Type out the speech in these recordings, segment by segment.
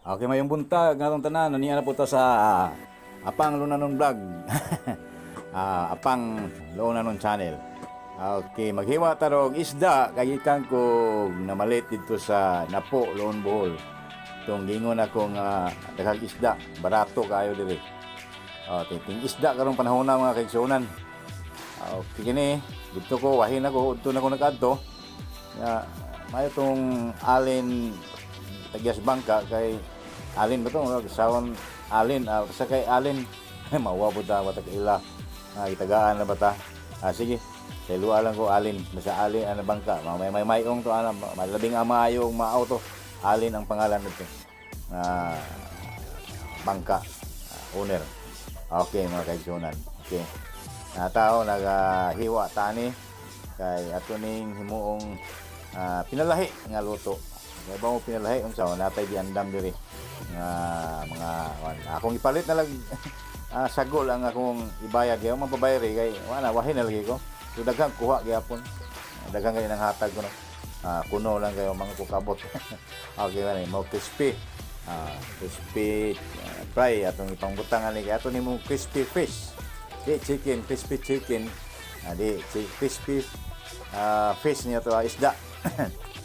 Okay, maayong buntag ngatong tanan, niya na po ta sa Apang Lunanon Vlog. Apang Lunanon Channel. Okay, maghiwa ta og isda kay gikan ko namalit dito sa Napo, Loon, Bohol. Tong gingon ako nga daghang isda, barato kayo diri. Oh, ting isda karong panahon na, mga kaigsuonan. Okay kini, dito ko wahin ako, udto na ko nag-adto. Nga mayo tong Alin tagyas bangka kay Alin ba to? Sawon Alin, sa kay Alin mawa po ta wata ila. Itagaan na ba ta? Sige. Sa luwa lang ko Alin, basta Alin ang bangka. May may mayong to ana, malabing ang maayo ang maaw to. Alin ang pangalan nito. Bangka owner. Okay, mga kaigsuonan. Okay. Na tao nagahiwa tani kay ato ning himuong pinalahi nga luto. Kay ba mo pinalahi, unsa natay giandam diri nga mga wan. Akong ipalit na lang sagol ang akong ibayad kay mababayri kay wala, wahin na lagi ko. So daghang kuha gyapon. Daghang kay nang hatag ko no. Kuno lang kayo mga kukabot. Okay man, mo crispy. Crispy fry atong ipangbutang ani kay ato nimo crispy fish. Di chicken, crispy chicken. Di crispy fish niya to, isda.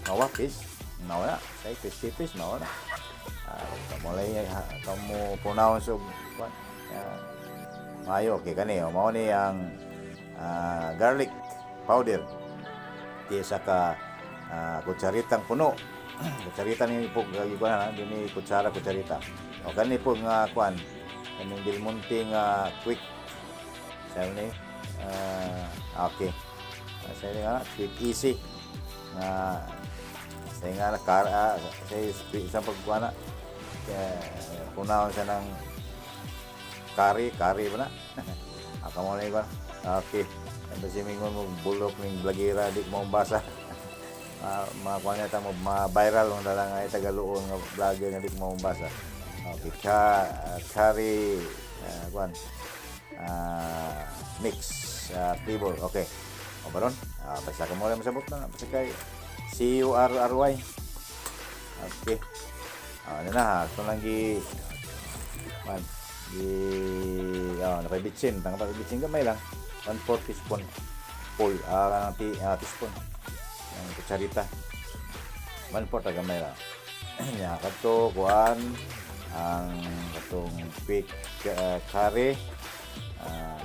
Mawa fish. Mawa na. Say crispy fish mawa na. Kamo lay kamo pronounce og kwan. Maayo okay kani, oh, mao ni ang garlic powder. Di sa ka kutsaritang puno. Kutsarita ni po gagi ko na, di ni kutsara, kutsarita. O kani po nga kwan, kaning Del Monte nga quick sabi ni okay. Sa nga quick easy nga sa nga na car sa isang pagkuha na kaya punaon siya ng curry, curry ba na? Aka mo na iba. Okay. Ano si mingon mo bulok ning blagera di mo basa. Makuha niya ta mo ma-viral ang dala nga Tagaluon nga vlogger nga di mo mabasa. Okay, curry kuan mix flavor. Okay. O baron, basta ka mo lang masabot na basta kay C U R R Y. Okay. Ano na ha, ito lang gi man gi oh, napay bitsin, tanga pa bitsin gamay lang. 1/4 teaspoon full teaspoon ang kutsarita. 1/4 gamay lang. Nya kadto kuan ang katong quick curry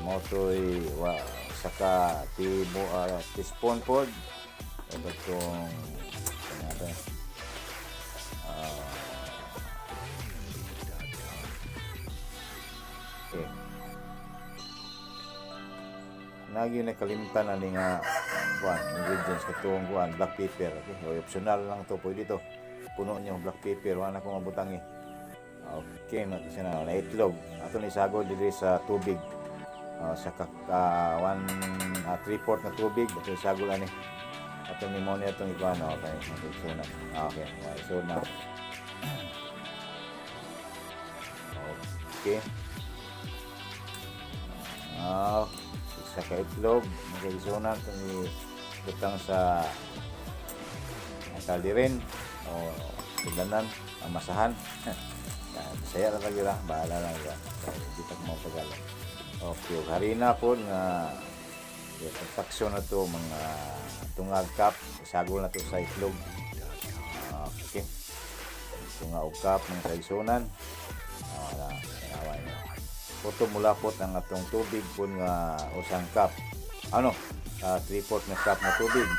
mo to'y wa saka tibo teaspoon pod o katong ano ba okay. Nagi nakalimtan ani nga kuan ingredients, katong kuan black pepper. Okay, o, optional lang to, pwede to. Puno niyo black pepper, wala na akong mabutang eh. Okay, na kasi na na itlog. Ato ni sagol diri sa tubig. Sa one 3/4 na tubig ato isagol ani. Ato ni mo ni atong ikuan, okay. So na. Okay, so na. Okay. Isa ka itlog, magigisunan itong ibutang sa kaldirin o sudlanan, amasahan. Saya lang lagi lah, bahala lang ya. Di ta mo pagala. Okay, ug harina po nga kontaksyon na to mga tungag cup, isagol na to sa itlog. Okay. Tunga og cup mga kaigsunan. Na, niyo. Puto mulapot ang atong tubig po nga usang cup. Ano? 3/4 nga cup na tubig.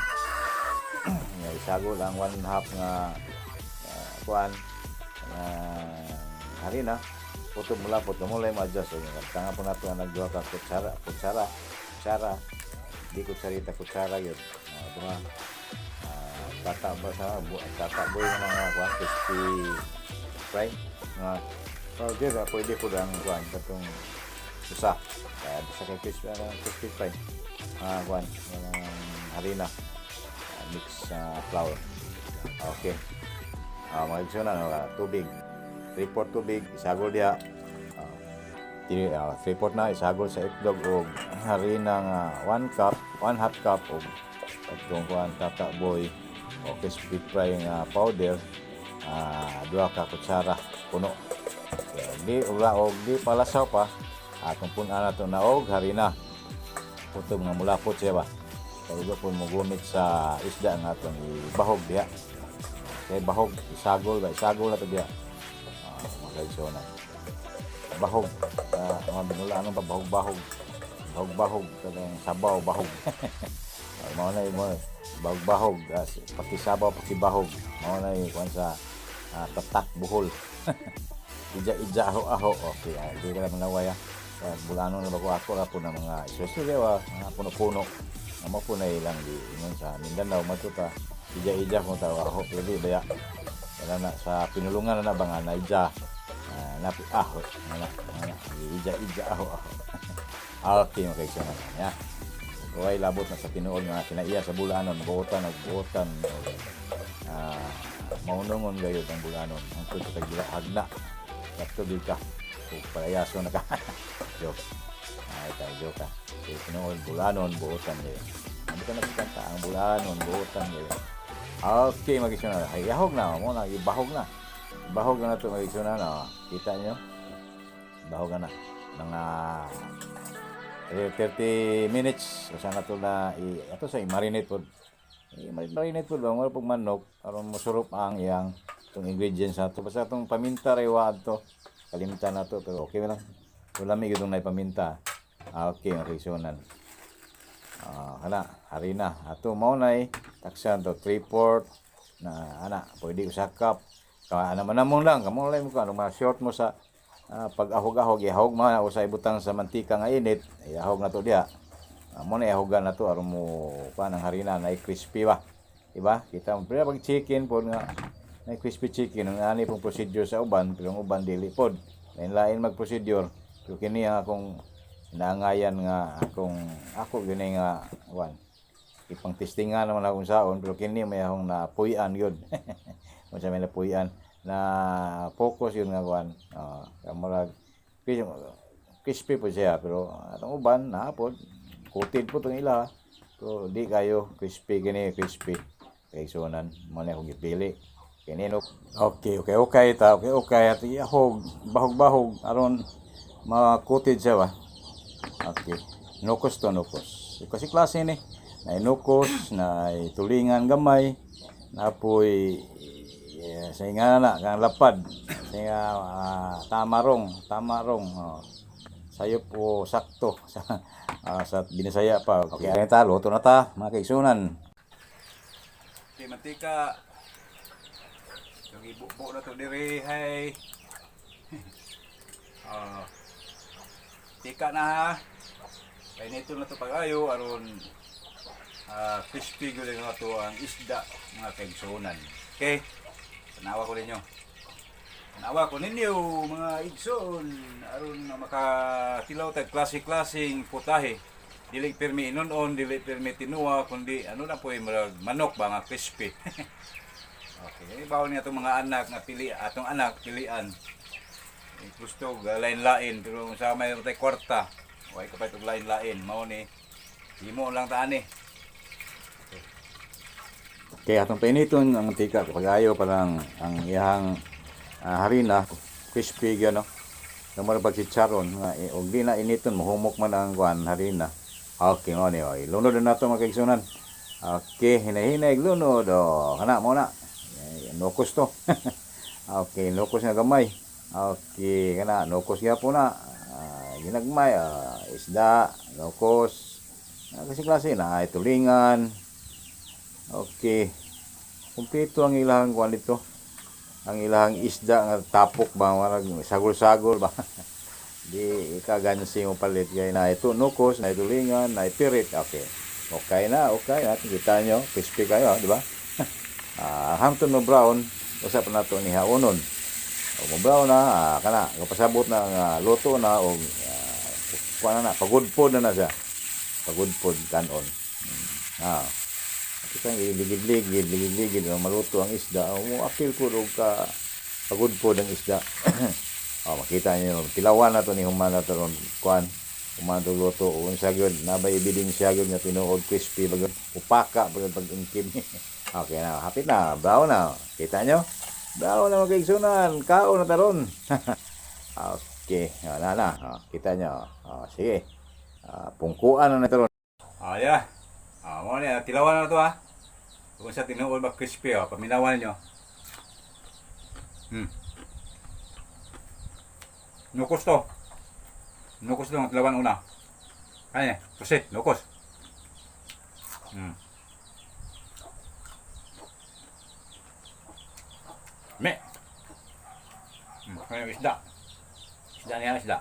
Nga isagol ang 1/2 nga kuan harina. Puto mulapot mo ma-adjust. So, tanga po nato ang nagduha ka kutsara, kutsara, kutsara. Di kutsarita, kutsara yun. Duha. Tata ba sa tata boy nga mga kuan crispy fry nga powder, pwede po ang kuan katong usa kaya sa kay crispy crispy fry kuan ng harina mix flour. Okay, mga igsoon tubig 3/4 tubig isagol diha 3/4 na isagol sa itlog og harina nga 1 cup, 1/2 cup og atong kuan tata boy o crispy fry nga powder, duha ka kutsara. Puno. Okay, di ula og di palasaw pa, atong pun-an nato na og harina. Kutob nga mulapot siya ba. Kay po mo gumit sa isda nga atong ibahog diha. Kay bahog, isagol ba, isagol na to diha. Mga kaigsuonan. Bahog, mga binula anong pa bahog-bahog. Bahog-bahog, kanang sabaw bahog. Ay, mao na mo bahog-bahog, pakisabaw, pakibahog. Mao na yung kuan sa tatak buhol. Ija-ija aho-aho. Okay, di ka naman naway ah. Kaya bulano na bago ako ra po ng mga istorya ba, mga puno-puno. Amo po na ilang di ingon sa Mindanao matuta. Ija-ija kung tawag aho pero di baya. Wala na sa pinulungan na na ba nga na ija. Napi aho na na na ija-ija aho aho. Okay, mga kaigsuonan. Ya. Way labot na sa tinuod nga kinaiya sa bulanon, buotan og buotan. Maunongon gayud ang bulanon. Hangtod sa tagila hagna. Kadto di ka. Kung palayaso na ka. Joke. Ay, tayo joke ka. Okay, tinuod bulanon, buotan gayud. Ano ka nagkanta ang bulanon, buotan gayud. Okay, mga kaigsuonan. Ay, yahog na. Mo na, ibahog na. Bahog na ito, mga kaigsuonan. Oh. Kita nyo? Bahog na. Mga 30 minutes usa na to na i ato sa i-marinate pod, i-marinate pod ba mo pag manok aron mosurop ang iyang itong ingredients nato. Basta itong paminta ray wa to kalimtan na to, pero okay lang, wala may gidong nay paminta. Okay, mga kaigsuonan, kana harina ato mao nay taksan to 3/4 na ana, pwede usa cup ka ana man namong lang kamo lang mo ka ano ma-short mo sa pag-ahog-ahog, ihahog man o sa ibutang sa mantika nga init, ihahog na to diha. Mo na ihahogan na to aron mo pa ng harina na crispy ba, diba? Kita mo pero pag chicken pod nga na crispy chicken ang ani pong procedure sa uban, pero ang uban dili pod lain lain mag procedure, pero kini ang akong naangayan nga akong ako gini nga wan ipang testingan naman akong saon, pero kini may akong napuy-an yun. Unsa may napuy-an na focus yun nga kuan, murag crispy po siya, pero atong uban naa pod coated po tong ila, pero di kayo crispy. Kini crispy kay sunan mo na akong gipili kini, no? Okay ta okay at ihog bahog-bahog aron ma-coated siya ba. Okay, nukos to, nukos kasi klase ni na nukos na tulingan gamay napoy, sa nga na kang lapad sa nga tamarong tamarong, oh. Sayo po sakto sa Binisaya pa. Okay ta, luto na ta, mga kaigsuonan. Okay, mantika. Yung ibubo na to diri, hey. Tika na ha. Painito na to pag-ayo aron crispy gyud na to ang isda, mga kaigsuonan. Okay. Tanawa ko ninyo. Tanawa ko ninyo, mga igsoon, aron na makatilaw tag klase-klaseng putahe. Dili pirmi inunon, dili pirmi tinuwa, kundi ano na po murag manok ba nga crispy. Okay, bawon niya itong mga anak nga pili, atong anak pilian. Eh, gusto og lain-lain pero sa may tay kwarta, way ka pa itong lain-lain, mao ni himo lang ta ani. Okay, atong painiton ang mantika pag-ayo parang ang iyang harina crispy gyud, no? Namara pag chicharon nga og di na initon mohumok man ang kuan harina. Okay, mo ni oy. Lunod na nato, mga kaigsuonan. Okay, hinay-hinay lunod. Oh, kana mo na. Eh, nukos to. Okay, nukos nga gamay. Okay, kana nukos gyapon na. Ginagmay, isda, nukos. Kasi klase na ay tulingan. Okay. Kumpleto ang ilahang kuan dito. Ang ilahang isda nga tapok ba, warag sagol-sagol ba. Di ikagansi mo palit kay na ito nukos, na tulingan, na pirit. Okay. Okay na, okay na. Kita nyo, crispy kayo, di ba? Hangtod mo brown, usa pa nato ni haunon. O mo brown na, kana, kapasabot na nga luto na o kuan na, pagudpod na na siya. Pagudpod kanon. Kita ligid-ligid, ligid-ligid, maluto ang isda. O mo apil ko og ka pagudpod ang isda. Oh, makita niyo tilawan na to ni human na to ron kuan. Human to luto o unsa gyud nabay ebidensya gyud nga tinuod crispy bagod upaka bagod pag ingkim. Okay na, hapit na, brown na. Kita nyo? Daw na, mga kaigsunan, kaon na taron. Okay, wala na. Oh, kita nyo. Oh, sige. Ah, pungkuan na na taron. Ah, yeah. Ah, mo ni tilawan na to ha. Kung sa tinuod ba crispy oh, paminawan niyo. Nukos to. Nukos to ang tilawan una. Ay, kasi nukos. Me. Kaya isda. Isda niya, isda.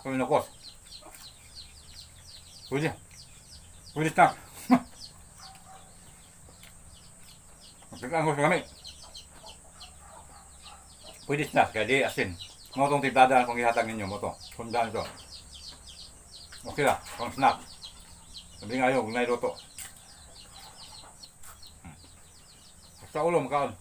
Uy, nukos. Pwede. Pwede snack. Magkakaan ko sa kami. Pwede snack, kaya di asin. Mo tong timplada kung ihatag ninyo mo to. Sundan ito. Okay lah, pang snack. Sabi nga yun, kung nailuto. Sa ulo, makaon.